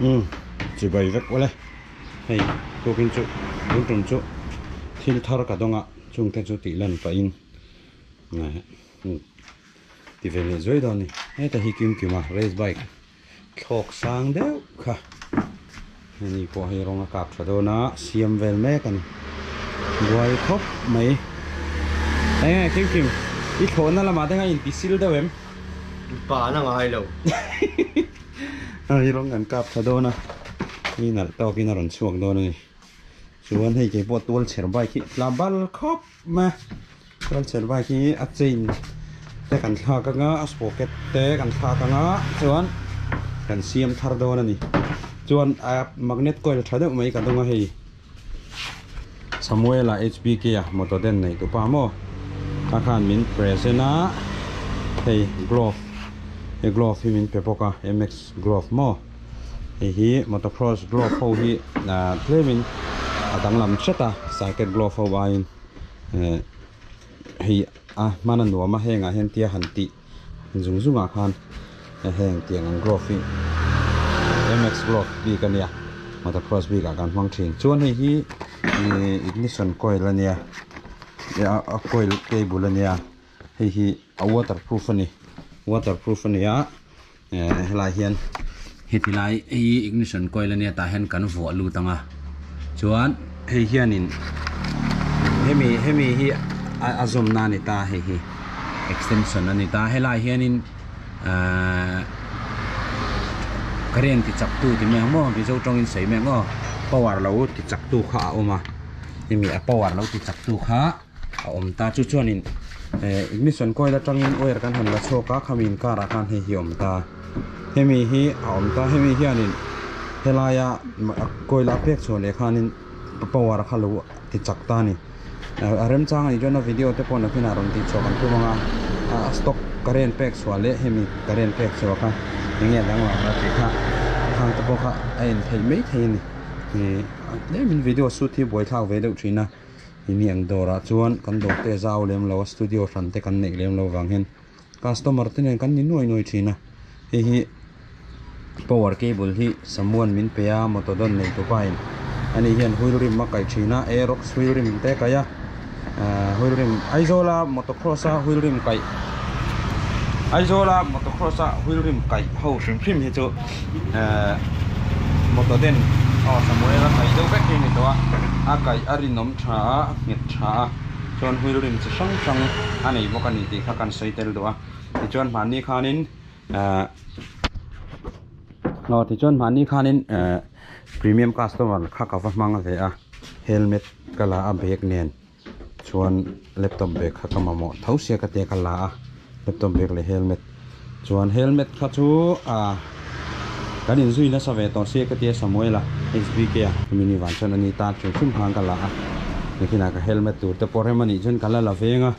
Umm chibai vek ule hei tukin chu tun tum chu thil thar ka dawng a chungte chu tih lan pahin ti ve leh zuai dawn a ni heta hi kim kim a race bike thlawk sang deuh kha hemi pawh hei rawng a kap tha dawn a siam vel mek a ni buai khawp mai enge kim kim i thlawhna lamah te khan inti sil deuh em? Pa an a ngai lo. Hei rawng kan kap tha dawn a mi nalh tawkin a rawn chhuak dawn a ni chuan hei keipawh tual chher bike hi tla bal khawp mai a tual chher bike hi a chain te kan thlak anga a sprocket te kan thlak anga chuan kan siam thar dawn a ni chuan a magnet coil tha deuh mai ka dawng a hei. Samuela HBK a motor den nei tupa maw a khan min present a hei glove he glove hi min pe bawk a MX glove maw hei hi motocross glove ho hi ah tlemin a danglam hret a circuit glove ho aiin eh hei a hman a nuam a hengah hian tia han tih zung zung ah khan heng tiang ang glove hi MX glove bik a nia motocross bik ah kan hmang thin chuan hei hi ihh ignition coil a nia a coil cable a nia hei hi a waterproof a ni waterproof a ni a eh helai hian heti lai hei hi ignition coil a nia tah hian kan vuah lut ang a chuan hei hianin hemi hemi hi a zawmna a ni ta hei hi extension a ni ta helai hianin ahh current ti chak tu ti mai ang maw mizo tawngin sawi mai ang aw power lo ti chak tu kha a awm a hemi a power lo ti chak tu kha a awm ta chu chuanin eh ignition coil atangin wire kan han la chhuak a khami inkarah khan hei hi a awm ta hemi hi a awm ta hemi hianin helaia coil a pek chhuah leh khanin power kha lo ti chak ta a ni a remchang a nih chuan a video te pawh nakinah rawn tih chhuah kan tum ang a a stock current pek chhuah leh hemi current pek chhuah kha enge a danglam a tih kha khang te pawh kha a en theih mai thei a ni ih tlemin video shoot hi buaithlak ve deuh thin a. Ini ang dawrah chuan kan dawr te a zau lem lo a studio hran te kan neih lem lo vang hian customer te nen kan ni nuai nuai thin a hei hi power cable hi samuan min pe a motor dawn nei tu pa in ani hian wheel rim a kaih thin a aerox wheel rim te a kaih a ahh wheel rim Aizawl a motocross a wheel rim kaih Aizawl a motocross a wheel rim kaih ho hrim hrim hi chu ehh motor den aw Samuel a kaih deuh vek hi a ni tawh a a kaih a rinawm tha a a nghet tha a chuan wheel rim chi hrang hrang a nei bawk a ni tih kha kan sawi tel duh a tichuan mahni khanin ehh aw tichuan mahni khanin ehh premium customer kha ka va hmang ve a helmet ka la a bag nen. Chuan laptop bag kha ka mamawh tho sia ka tia ka la a laptop bag leh helmet chuan helmet kha chu ah kan inzui nasa ve tawh sia ka tia Samuel a H_B_K a chumi ni vang chuan ani tan hrim hrim khan ka la a nikinah ka helmet tur te pawh rem anih chuan ka la la veng a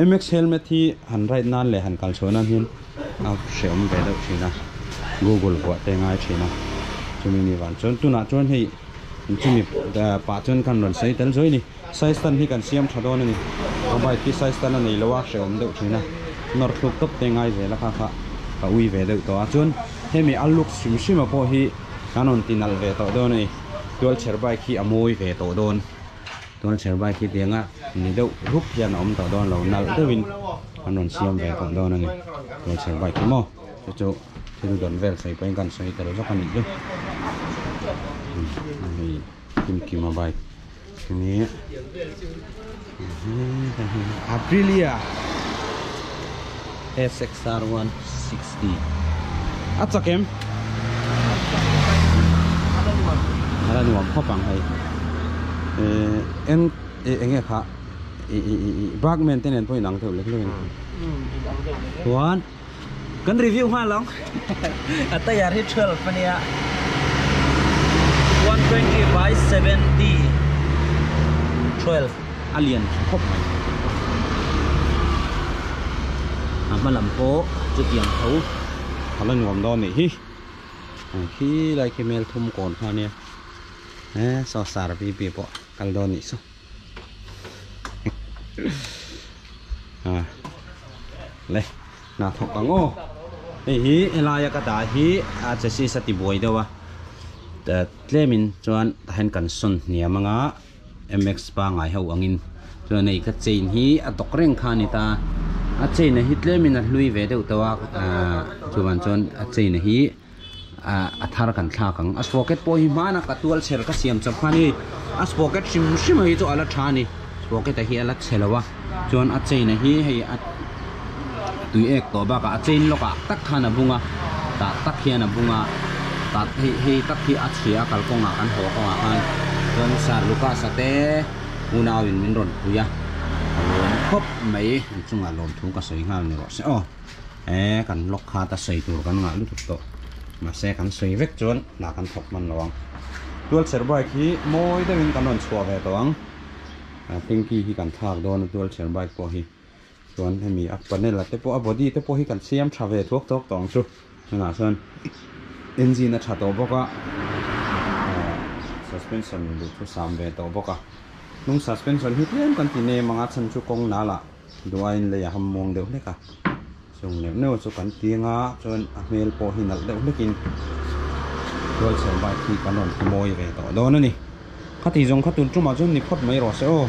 M_X helmet hi han ride nan leh han kal chhuah nan hian a hrehawm ve deuh thin a google vuah te a ngai thin a chumi ni vang chuan tunah chuan hei chumi pah chuan khan rawn sawi tel zuai a ni. Size tan hi kan siam tha dawn a ni. A bike hi size tan a nei lo a, hrehawm deuh thin a. Nawr thluk tawp te ngai zel a kha kha ka ui ve deuh tawh a. Chuan hemi a look hrim hrim a pawh hi kan rawn ti nalh ve tawh dawn a ni. Tualchher bike hi a mawi ve tawh dawn. Tualchher bike hi tianga ni deuh rup hian a awm tawh dawn lo, nalh deuhin kan rawn siam ve tawh dawn a ni. Tualchher bike hi maw chu chu thil dawn vel sawi pawhin kan sawi tel vak a nih chu. Hei Kimkima bike. Ni Aprilia SXR 160 a chak em ala nuam khawp ang hei en enge kha i i i Bergman te nen pawh inang deuh lek lek a ni chuan Kan review nghal ang. A tire hi 12 ania. 120 by 70 12 a lian tha khawp mai. A hma lam pawh chutiang tho a la nuam dawn nih hi. Khi lai khi mel thum kawn kha ania. He saw sar VP pawh kal dawn nih saw. Le hna thawk ang aw hei hi helaia ka dah hi a chassis a ti buai deuh a Tlemin chuan tahen kan sawn hniam anga MX pangai ho angin chuan hei ka chain hi a dawk reng kha a ni ta a chain a hi tlemin a hlui ve deuh tawh a ahh chuvan chuan a chain a hi ah a thar kan thlak ang a sprocket pawh hi hmana ka tual chher ka siam chawp kha a ni a sprocket hrim hrim hi chu a la tha a ni sprocket a hi a la chhe lo a chuan a chain a hi hei a tui ek tawh bakah a chain lawk ah tak khan a bung a tah tak hian a bung a tah hei hei tak hi a chhia a kalkawngah kan haw kawngah khan chuan sir Lucas a te unau in min rawn pui a a lawm khawp mai an chungah lawmthu ka sawi nghal ni rawh se aw e kan lawk khat a sawi tur kan ngah lutuk tawh mahse kan sawi vek chuan hna kan thawk hman lo ang tualchher bike hi mawi deuhin kan rawn chhuah ve tawh ang. Tanky hi kan thlak dawn a dual chair bike pawh hi chuan hemi a panel a te pawh a body te pawh hi kan siam tha ve thuak tawk tawh ang chu tunah chuan engine a tha tawh bawk a ahh suspension duhthusam ve tawh bawk a hnung suspension hi tlem kan ti nem ang a chhan chu kawng nal ah duaiin lei a ham muang deuh hlek a chung neuh neuh chu kan ti anga chuan a hmel pawh hi nalh deuh hlekin dual chair bike hi kan rawn ti mawi ve tawh dawn a ni. Khati zawng kha tun tumah chuan ni phawt mai rawh se aw.